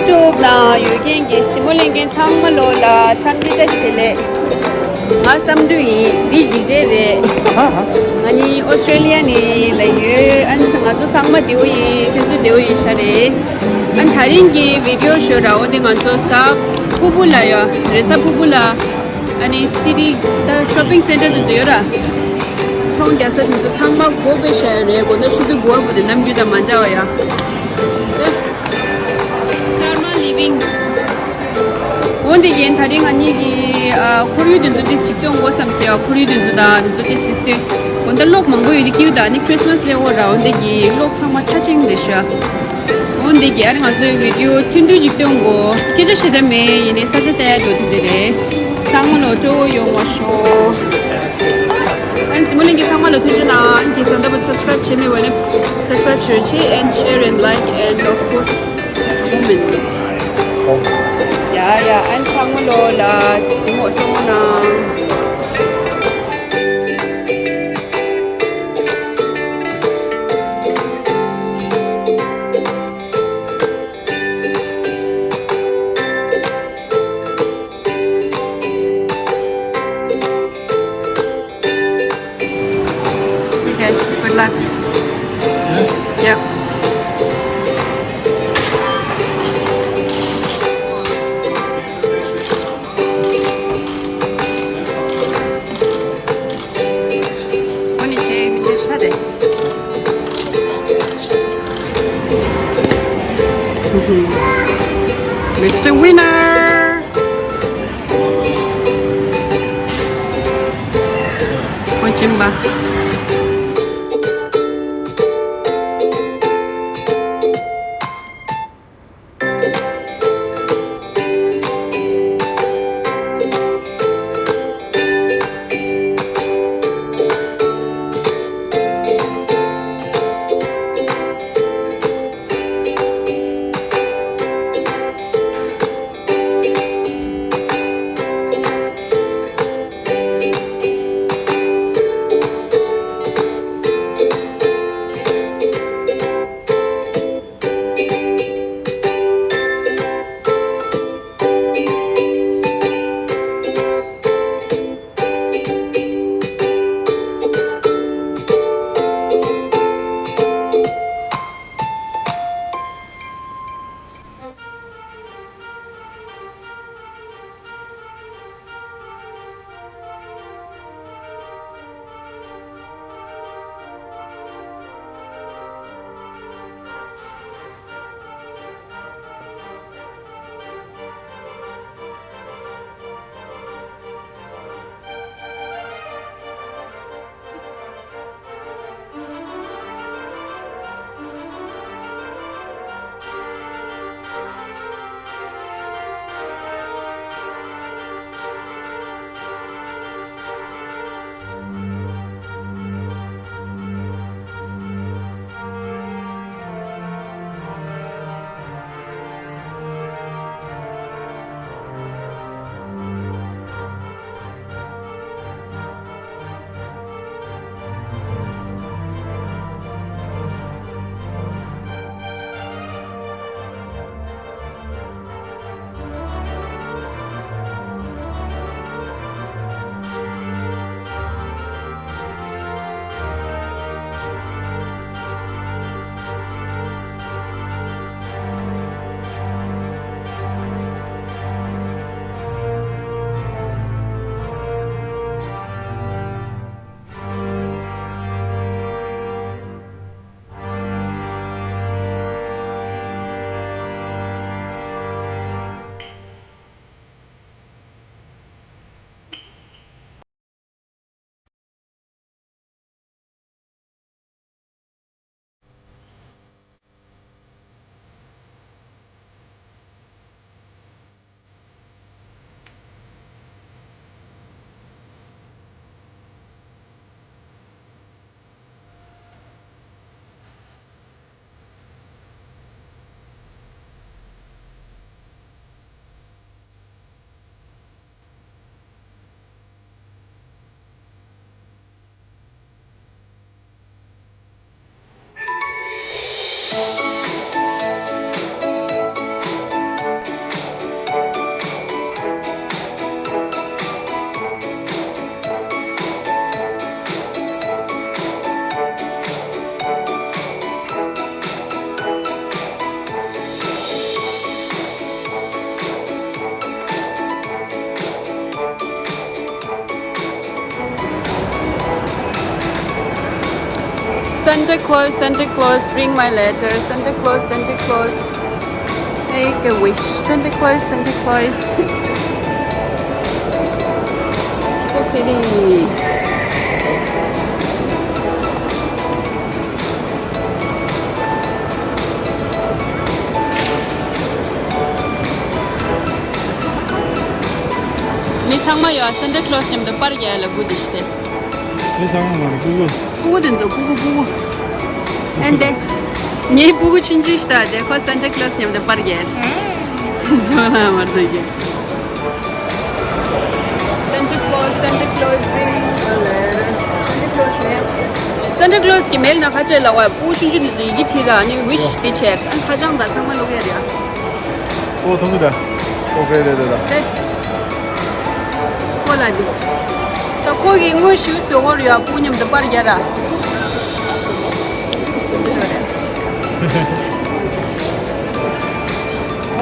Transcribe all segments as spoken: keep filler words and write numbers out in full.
YouTube ལ་ཡོད་མཁན་གྱི་གཟིགས་མོ་ལེན་མཁན་ཚང་མ་ལོ་ལ་འཚམས་འདྲི་བཀྲ་ཤིས་བདེ་ལེགས། ང་བསམ་འགྲུབ་ཡིན། འདི་འཇིགས་བྲལ་རེད། ང་གཉིས་ཨོ་སི་ཀྲེ་ལི་ཡ་ནས་ལ་ཡོད། ཨ་ནི་ང་ཚོ་ཚང་མ་བདེ་པོ་ཡིན། ཁྱོད་ཚོ་བདེ་པོ་ཡིན་ཤག་རེད། ཨ་ནི་ད་རིང་གི་བི་ཌི་ཡོ་ཞོ་ར་འོ་འདི་ང་ཚོ་གཟའ་ཕུར་བུ་ལ་ཡོད་རེད། གཟའ་ཕུར་བུ་ལ། ཨ་ནི་སི་ཊི་ད་ཤོ་པིང་སེན་ཊར་དེ་ཚོ་ཡོད་ར། ཚོང་རྒྱག་ས་དེ་ཚོ་ཚང་མ་སྒོ་ཕྱེ་བཞག་ཡོད་རེད། དགོང་དག་ཆུ་ཚོད་དགུ་པ་བར་དུ་ནམ་རྒྱུན་དང་མ་འདྲ་བ་ཡ། དེ་ཀར་མ་ལི་ཝིང་། འོ་འདི་ཡིན། ད་རིང་ང་གཉིས་ཀྱིས་ཨ་ཁོར་ཡུག་དེ་ཚོ་ཏིས་ཅིག་སྟོན་དགོས་བསམ་སོང་ཡ། ཁོར་ཡུག་དེ་ཚོ་དང་དེ་ཚོ་ཏིས་ཏིས་སྟོན། དགོང་དག་གློག་མང་པོ་ཡོད་དེ་སྐྱིད་པོ་དང་ནི་ཁྲིས་མས་སླེབས་ཡོད་ར། འོ་འདི་གི་གློག་ཚང་མ་ཆ་ཆེན་རེད་ཤག་འོ་འདི་གི་ཨ་ནི་ང་ཚོའི་བི་ཌི་ཡོ་ཐུང་ཐུང་ཅིག་སྟོན་དགོས། སྐད་ཆ་བཤད་གྲབས་མེད། ཡིན་ནའི་ས་ཆ་ལྟ་ཡ་འགྲོ་ཐུབ་དེ་རེད། ཚང་མ་ལོ་སྤྲོ་བོ་ཡོང་བ་ཤོག་ཨན་གཟིགས་མོ་ལེན་མཁན་ཚང་མ་ལ་ཐུགས་རྗེ་གནང་། ཨན་གྱི་བཟའ་ཟླ་བོ་སབ་སི་ཀ་རའིབ་བྱས་མེད་པ་ནི་སབ་སི་ཀ་རའིབ་བྱོས་ཆེ། And share and like and of course comment. ཡ་ཡ། ཨན་ཚང་མ་ལོ་ལ་གཟིགས་མོ་སྤྲོ་བོ་གནང་། Okay, good luck. Yep. Mister Winner. Santa Claus, Santa Claus, bring my letter. Santa Claus, Santa Claus, make a wish. Santa Claus, Santa Claus. So pretty. མི་ཚང་མ་ཡོད། Santa Claus མཉམ་དུ་པར་རྒྱག་ཡ་ལ་སྒུག་བསྡད་ཤག་སྟེ། མི་ཚང་མ་མ་རེད། སྤུ་གུ། སྤུ་གུ་དེ་ཚོ། སྤུ་གུ། སྤུ་གུ། ཨན་དེ། ངའི་སྤུ་གུ་ཆུང་ཆུང་ཞིག་དང་དེ་ཁོ་Santa Claus མཉམ་དུ་པར་རྒྱག་ཡ། ཇོ་ལ་མར་དུ་རྒྱག Santa Claus, Santa Claus, bring a letter. Santa Claus མེལ། Santa Claus གི་མེལ་ནང་ཁ་ཆེ་ལ་བ་སྤུ་གུ་ཆུང་ཆུང་དེ་ཚོ་ཡི་གེ་བྲིས་ར། ཨ་ནི་wish དེ་བྱས། ཨ་ནི་ཁ་བྱང་དང་ཚང་མ་ཀློག་ཡ་རེད་ཨ། ཨོ་ཐུང་གི་ད། ཨོ་ཁེ་རེད་ད་ད། ཨེ། ཁོ་ལ་འདི། ད་ཁོ་གི་དངོས་ཤུགས་བཟོ་གོ་རེད་ཡ། སྤུ་གུ་མཉམ་དུ་པར་རྒྱག་ར།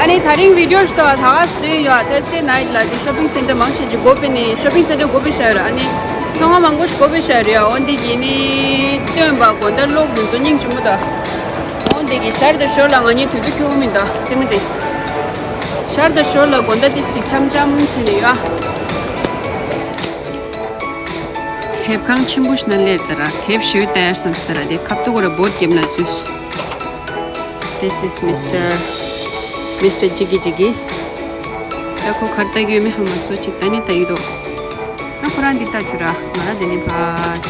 ཨ་ནི་དེ་རིང་བི་ཌིའོ་ཞིག་ད་ད་ག་བཟོས་ཡོད། Thursday night ལ་འདི་shopping center མང་ཆེ་ཅིག་སྒོ་ཕྱེ་ནས། shopping center སྒོ་ཕྱེ་བཞག་ཡོད་ར། ཨ་ནི་ཚོང་ཁང་མང་པོ་ཞིག་སྒོ་ཕྱེ་བཞག་ཡོད་རེད་ཡ། འོ་འདི་གི་ནི་སྟོན་པ་དགོང་དག་ལོག་འདི་ཚོ་སྙིང་རྗེ་མོ་ད། འོ་འདི་གི་ཞར་དང་ཞོར་ལ་ང་གཉིས་དུས་ཚོད་འཁྱོལ་མི་འདུག་རྩེད་མོ་རྩེ། ཞར་དང་ཞོར་ལ་དགོང་དག་ཏིས་ཅིག་འཆམ་འཆམ་བྱས་ནས་ཡོད། དེབ་ཁང་ཆེན་པོ་ཞིག་ན་སླེབས་ད་ར། དེབ་ཞིག་ལྟ་ཡར་བསམ་སྟེ་ར། དེ་ཁ་ཐུག་ར་བོད་ཀྱི་ལ་འཛུལ། This is Mister Mister Jiggy Jiggy. ད་ཁོ་གར་ལྟ་གི་ཡོད་མེད་ཧ་མ་སོ་ཅིག་ད་ནི་ལྟ་གི་འདུག་ད་ཁོ་རང་འདི་ལྟ་བྱོས་ར། ང་རང་འདི་ནས་ཕར།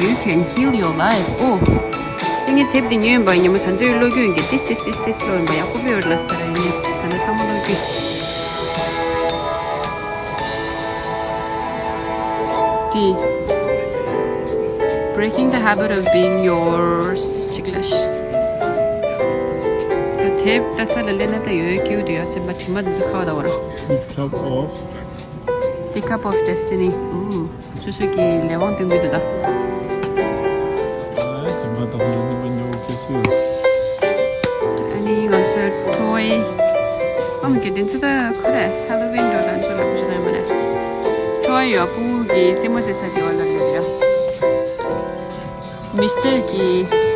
You can heal your life. ཨོ། དེ་ངས་དེབ་འདི་ཉོས་ཡིན་པ། ཉི་མ་ད་འདོད་ཀློག་རྒྱུ་ཡིན་གྱི། ཏིས་ཏིས་ཏིས་ཏིས་ཀློག་ཡིན་པ། ཡག་པོ་དཔེ་ཡོད་ལ་ས་ར། ཡིན་ནའི་ད་ནི་ཚང་མ་ཀློག་རྒྱུ། དེ། Breaking the habit of being yours ཅིག་ལ་ཤི། ད་དེབ་ལྟ་ས་ལ་སླེབས་ན་ད་ཡོད་ཀྱི་འདུག་ཡ། སེམས་པ་དྲི་མ་འདི་ཚོ་ཁ་བ་ད་བར། Cup of The Cup of Destiny. ཨུ། སོ་སོ་གི་ལས་དབང་སྟོན་གྱི་འདུག་ད། ཨ་ནི་ང་ཚོའི་ཊོའི། ཨ་མ་གི་དེ་ཚོ་ད་ག་རེ། ཧ་ལོ་ཝིན་འགྲོ་དང་ཚོ་ལ་བུ་ཞིག་དང་མ་རེད། ཊོའི་ཡོད། སྤུ་གུ་གི་རྩེད་མོ་རྩེ་ས་དེ་བ་ལ་སླེབས་ཡོད། མི་སི་ཊར་གྱི་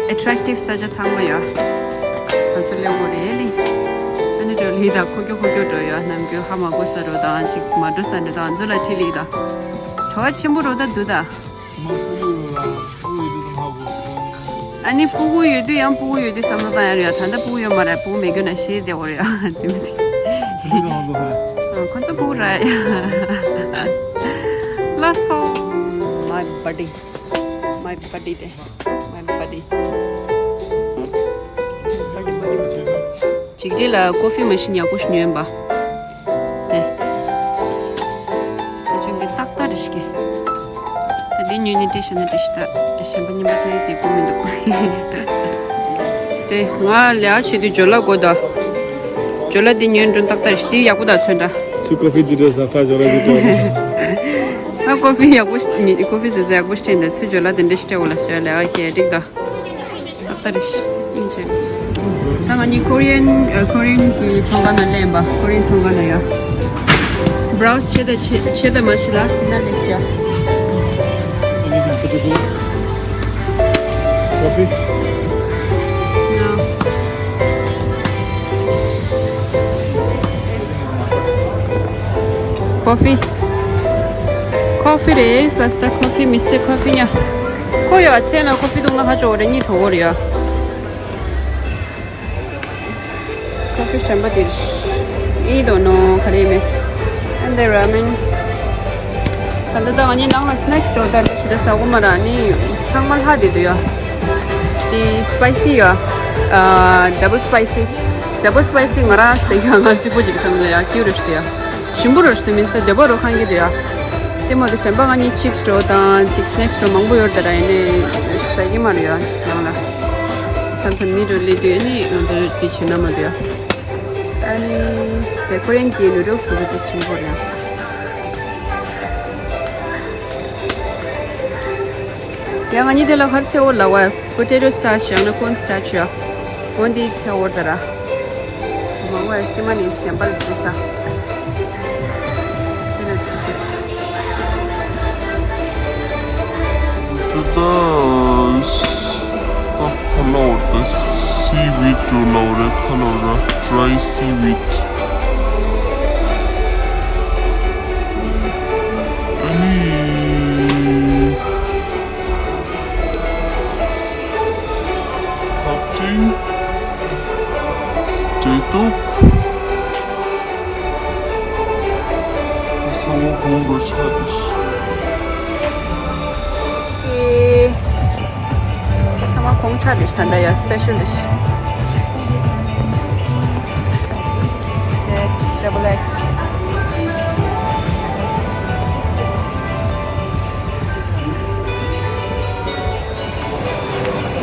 ཨེ་ཊེག་ཊིབ་ས་ཆ་ཚང་མ་ཡོད། ང་ཚོ་སླེབས་དགོས་རེད་ལི། ཨ་ནི་འགྲོ་ལི་དང་ཁོ་ཁྱོ་ཁོ་ཁྱོ་འགྲོ་ཡོད། ནམ་རྒྱུན་ཧ་མ་གོ་ས་འགྲོ་དང་ཅིག་མ་འགྲོ་ས་འགྲོ་དང་ཚོ་ལ་ཁྲིད་ལི་དང་། གྲོགས་ཆེན་པོ་རོ་ད་འདུག་ད། ཨ་ནི་སྤུ་གུ་ཡོད་དུས་ཡང་སྤུ་གུ་ཡོད་དུས་བསམ་བློ་བཏང་ཡ་རེད་ཡ། ད་ལྟ་སྤུ་གུ་ཡོད་མ་རེད། སྤུ་གུ་མེད་རྒྱུ་ན་ཤེས་བསྡད་ཡོད་རེད་ཡ། ཙི་མི་ཙི། ཁོ་ཚོ་སྤུ་གུ་རེད་ཡ། ལགས་སོ། My buddy. My buddy དེ། My buddy. Buddy, buddy. ཅིག་དེ་ལ་ཀོ་ཕི་མ་ཤིན་ཡག་པོ་ཞིག་ཉོས་པ། དེ། ཁྱེད་ཚོ་འདི་ཏག་ཏག་རེ་ཞིག་གི། ད་འདི་ཉོས་ནས་དེ་བཞག་ན་དེ་ཞིག་ད། གཞན་པ་ཉིན་པ་ཚང་ཡིན་ཚེ་དགོས་མི་འདུག་དེ་ང་ལས་ཨ་བྱེད་དུས་ཇོ་ལ་དགོས་ད། ཇོ་ལ་འདི་ཉོས་འགྲོ་ཏག་ཏག་རེ་ཞིག་འདི་ཡག་པོ་ད་ཚོན་འདྲ། སུ་ཀོ་ཕི་འདི་འདྲ་ཟ་ཕ་ཇོ་ལ་འདི་འདྲ། ང་ཀོ་ཕི་ཡག་པོ་ཞིག་ཉོས། ཀོ་ཕི་བཟོས་ས་ཡག་པོ་ཞིག་དྲན་ད། ཚུར་ཇོ་ལ་འདི་འདྲ་ཞིག་སྤྲད་འོ་ལ་བཟོས་ལས་ཨ་ཁེ་འགྲིག་ད། ཏག་ཏག་རེད། ཨིན་ཇི། ད་ང་གཉིས་ཀོ་རི་ཡན། ཨ། ཀོ་རི་ཡན་གྱི་ཚོང་ཁང་ནང་སླེབས་པ། ཀོ་རི་ཡན་ཚོང་ཁང་ནང་ཡ། བྷ་རའོ་སི་བྱེད་ད་བྱེད་བྱེད་ད་མ་ཤི་ལ་སི་ན་ལེགས་ཡ། Anything particular? Coffee? No. Coffee. Coffee རེད། ལ་སི་ད་ཀོ་ཕི། མི་སི་ཊར་ཀོ་ཕི་ཉ། ཁོ་ཡོད་ཚད་ལ་ཀོ་ཕི་འཐུང་ན་ཧ་ཅོ་རེ་གཉིད་བྲོ་གོ་རེད་ཡ། ཀོ་ཕི་གཞན་པ་དེར་ཨི་དོ་ནོ་ག་རེ་མེད། And the ramen. ད་ལྟ་ད་ང་གཉིས་ནང་ལ་སི་ནེག་སི་འགྲོ་ད་ལས་ཞིག་ད་ཟ་གོ་མ་ར་ནི་ཚང་མ་ལྷག་བསྡད་འདུག་ཡ། དེ་སི་པའི་སི་ཡ། ཨ། ཌབ་བལ་སི་པའི་སི། ཌབ་བལ་སི་པའི་སི་ང་རང་ཟ་གི་ཡ། ང་གཅིག་པོ་ཅིག་བསམ་ན་ཡ་ཁྱེའུ་རེ་ཞིག་འདུག་ཡ། ཞིམ་པོ་རོ་ཞིག་མིན་ས་བདེ་པོ་རོ་ཁང་གི་དུ་ཡ། དེ་མ་གཏོགས་གཞན་པ་ང་གཉིས་ཆིབ་སི་འགྲོ་དང་ཅིག་སི་ནེག་སི་འགྲོ་མང་པོ་ཡོད་རེད་ད་ར། ཡིན་ནའི་ཟ་གི་མ་རེད་ཡ་ནང་ལ། མཚམས་མཚམས་མི་འགྲོ་སླེབས་དུས་ཨ་ནི་ང་ཚོ་འདི་བྱེད་ན་མ་འདུག་ཡ། ཨ་ནི་དེ་ཀོ་རི་ཡན་གྱི་ནུ་ཌལ་སི་འདི་ཞིམ་པོ་རེད་ཡ། ཡ་ང་གཉིས་དེ་ལ་ག་རེ་འཚོལ་བ་ལབ་པ། པོ་ཏེ་ཊོ་སི་ཊར་ཆི་ཡང་ན་ཀོན་སི་ཊར་ཆི་ཡ། འོ་འདི་འཚོལ་བ་རེད་ད་ར། མང་བས་སྐྱེ་མ་ནས་གཞན་པ་ལ་འཛུལ་ས། དེ་ལ་འཛུལ་ས། Noodles. Seaweed འགྲོ་ལབ་རེད། ཁ་ལབ་ར། Dry seaweed. ཨ་ནི། ཁ་ཏིང་། དེ་དུག་ཚང་མ་གོང་དུ་ཆགས་ཏེ། ཨེ། ཚང་མ་གོང་ཆགས་ཏེ་ད་ལྟ་ཡ་སི་པེ་ཤལ་ལ་ཤི། ཨེ། Double X.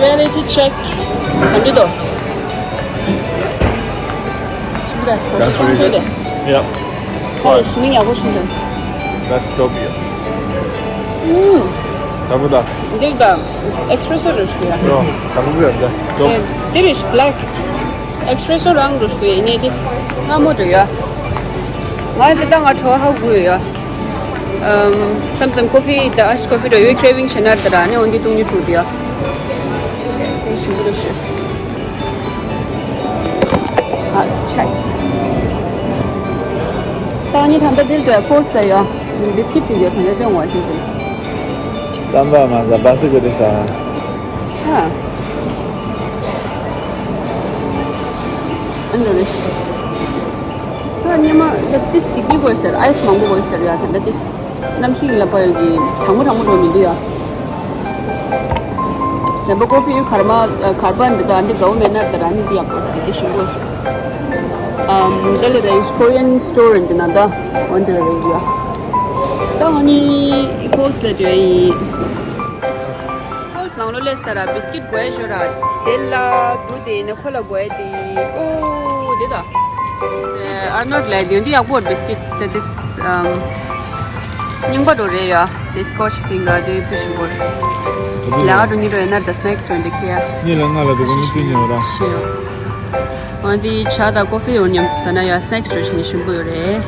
Reality check. ག་འདྲ་འདུག་ཞིམ་པོ་དང་གོ་ཐོས་བཟང་ཤོས་དེ། Yeah. ཁོ་མིང་ཡག་པོ་བྱུང་དོན། That's dope. ཨུམ། དྲང་པོ་དང་། འདིར་དང་ཨེག་སི་པེ་རེ་སོ་རེད་ཞུ་ཡ། ཡོ། དྲང་པོ་ཡོད་འདྲ། Dope. འདིར་ཨིས་བྷེ་ལེག་ཨེག་སི་པེ་རེ་སོ་རང་རུ་ཞུ་ཡ་ནས་དེ་སྔ་མོ་འགྲོ་ཡ། ང་འདི་དང་ང་གྲོ་ཧ་གོ་ཡ། ཨམ། མཚམས་མཚམས་ཀོ་ཕི་དང་ཨའི་སི་ཀོ་ཕི་འགྲོ་ཡོད། ཀྲེ་ཝིང་བྱེད་ན་དེ་ར་ནི་འོན་ཏེ་བཏུང་ཉུ་ཁྲུ་དེ་ཡ། དེ་ཞིམ་པོ་རེད་ཤག Let's check. ད་ནི་ད་ལྟ་དེ་ལ་ཀོལ་ལ་ཡ། བིས་ཀིཊ་ཅིག་ཡོད། ད་ནི་སྟོན་བ་ཞིག་ཅིག་བསམ་པ་མ་ཟ་བ་སི་གི་རེད་ས། ཨ། ཨ་འདྲ་རེད། ད་ཉི་མ་ད་ཏིས་ཅིག་གི་དགོས་ཟེར། ཨའི་སི་མང་པོ་དགོས་ཟེར་ཡ། ད་ད་ཏིས། གནམ་གཤིས་ལ་དཔག་ཡོད་ཀྱི་གྲང་མོ་གྲང་མོ་འགྲོ་མི་འདུག་ཡ། ཞན་པ་ཀོ་ཕི་ཡུ་གར་མ་གར་པན་འདི་དང་འདི་གའུ་མེ་ནར་དང་ར་ནི་འདི་ཡག་པོ་འདི་ཞིམ་པོ་ཞིག་ཨམ། དེ་ལས་རེད། ཀོ་རི་ཡན་སི་ཊོར་འདི་ན་ད་འོན་དེ་ལས་རེད་ཡ། ད་ང་ནི་ཀོལ་ལ་འགྲོ་ཡིན། ཀོལ་ནང་ལོ་ལས་ད་ར་བིས་ཀིཊ་དགོས་ཞོ་ར། དེ་ལ་དུ་དེ་ནི་ཁོ་ལ་དགོས་དེ། ཨོ་དེ་ད། ཨར་ནོལ་ལས་དེ་འདི་ཡག་པོ་བིས་ཀིཊ་དེ་དེ་ཨམ། རྙིང་པ་འགྲོ་རེད་ཡ། དེ་སི་ཀོ་ཆི་ཕིང་ག་དེ་བི་ཤིང་གོར། ལ་འགྲོ་ཉི་འགྲོ་ཡ་ན་ད་སི་ནེག་སི་འགྲོ་འདི་ཁེ་ཡ། ཉི་ལ་ང་ལ་དེ་གོ་མི་ཅི་ཉོ་ར། ཤི་ཡོ། འོན་ཏེ་ཇ་དང་ཀོ་ཕི་ཡོད་མཉམ་དུ་ཟ་ན་ཡ་སི་ནེག་སི་འགྲོ་ཞིག་ནི་ཞིམ་པོ་ཡོད་རེད།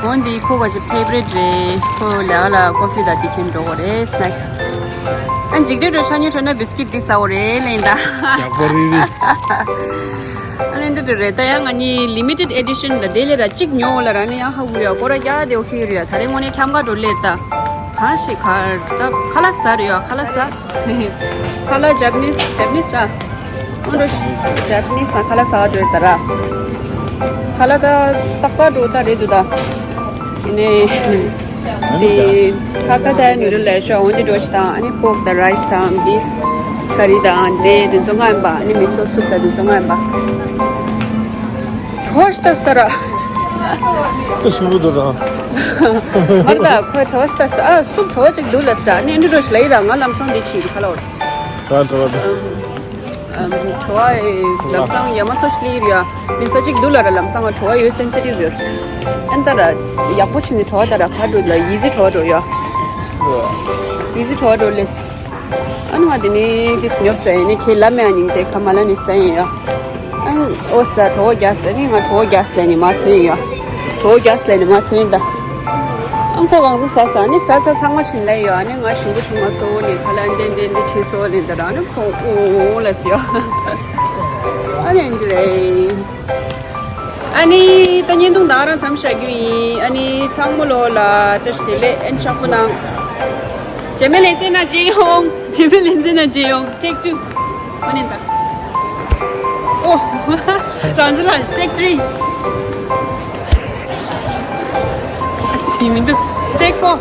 འོན་ཏེ་ཁོ་ག་ཅི་ཕེ་བ་རིཊ་རེད། ཁོ་ལ་ལ་ཀོ་ཕི་དང་དེ་ཁྱོད་འགྲོ་གོ་རེད། སི་ནེག་སི། ཨན་འཇིགས་བྲལ་འགྲོ་ཤ་ཉེ་འཕྲོད་ན་བིས་ཀིཊ་འདི་ཟ་འོ་རེད་ལེན་ད། ཡག་པོ་རེད་རེད། ཨ་ལེན་ད་འགྲོ་རེད་ད། ཡང་ང་གཉིས་ལི་མི་ཊེཌ་ཨེ་ཌི་ཤན་ད་དེ་ལས་ར་གཅིག་ཉོ་འོ་ལ་ར་ནི་ཡང་ཧ་གོ་ཡ། ཀོ་ར་རྒྱ་དེ་ཨོ་ཁེ་རེད་ཡ། ད་རེ་ངོ་ནས་ཁྱམ་ག་འགྲོ་ལེ་ད། གང་ཞིག་གར་ད་ཁ་ལག་ཟ་རེད་ཡ། ཁ་ལག་ཟ། ཁ་ལག་ཇ་པ་ནིས་ཇ་པ་ནིས་ར། ཨོ་འགྲོ་ཇ་པ་ནིས་ན་ཁ་ལག་ཟ་བ་འགྲོ་ད་ར། ཁ་ལག་ད་ཏག་ཏག་འགྲོ་ད་རེད་འདུག་ད། ཡིན་ནའི། དེ་ཁ་ཁ་ད་ནུ་རུ་ལས་ཤོག་འོན་ཏེ་འགྲོ་ཞིག་དང་ཨ་ནི་པོག་དང་རའི་སི་དང་བིཕ་ཀ་རི་དང་འབྲས་དེ་ཚོ་ལྔ་ཡིན་པ། ཨ་ནི་མི་སོ་སུབ་དང་དེ་ཚོ་ལྔ་ཡིན་པ། གྲོ་ཞིག་ད་ས་ར། ད་ཞིམ་པོ་འདུག་ར། མར་ད་ཁོས་གྲོ་ཞིག་ད་ས། ཨ་སུབ་གྲོ་ཅིག་འདུག་ལ་ས་ར། ཨ་ནི་འགྲོ་ཞིག་ལ་ཡི་ར། ང་ལམ་སང་དེ་ཕྱིན་ཁ་ལོར། ད་འགྲོ་བ་ད། ཨམ། བྲོ་བ་ལམ་སང་ཡ་མ་སོ་ཤི་ལི་ར། མི་ས་ཅིག་འདུག་ལ་ར། ལམ་སང་བྲོ་བ་ཡོད་སེན་སི་ཊིབ་ཡོད། ཨན་ད་ར་ཡག་པོ་ཕྱིན་ནི་བྲོ་བ་ད་ར་ཁ་འགྲོ་ལ་ཡི་ཟི་བྲོ་བ་འགྲོ་ཡ། ཡི་ཟི་བྲོ་བ་འགྲོ་ལེས། ཨན་ང་དེ་ནི་དེ་ཉོབ་ས་ཡིན་ནི་ཁྱེད་ལ་མེ་ཨ་ཉིང་ཅེ་ཁ་མ་ལ་ནི་ས་ཡིན་ཡ། ཨན་ཨོ་ས་བྲོ་བ་རྒྱག་ས་ནི་ང་བྲོ་བ་རྒྱག་ས་ལ་ནི་མ་ཐོན་ཡ། བྲོ་བ་རྒྱག་ས་ལ་ནི་མ་ཐོན་ད། ཨང་ཁོ་གང་ཟི་ཟ་ཟ་ནི་ཟ་ཟ་ཚང་མ་ཕྱིན་ལེ་ཡོད། ཨ་ནི་ང་ཞིང་པོ་ཆུང་མ་སོ་ནི་ཁ་ལ་འདྲེ་འདྲེ་འདྲེ་ཕྱིན་སོ་ནི་ད་ར་ཨ་ནི་ཁོ་ཨོ་ཨོ་ལ་ཟི་ཡོད། ཨ་ནི་འདི་རེད། ཨ་ནི་ད་བརྙན་ཐུང་ད་རང་མཚམས་བཞག་རྒྱུ་ཡིན། ཨ་ནི་ཚང་མ་ལོ་ལ་བཀྲ་ཤིས་བདེ་ལེགས། ཨན་ཆག་པོ་གནང་། རྗེས་མའི་ལེ་ཚན་ན་མཇལ་ཡོང་། རྗེས་མའི་ལེ་ཚན་ན་མཇལ་ཡོང་། Take two. ཨོ་ནི་ད། ཨོ། རང་ཅི་ལ། Take three. ཨ་ཙི་མི་འདུག Take four.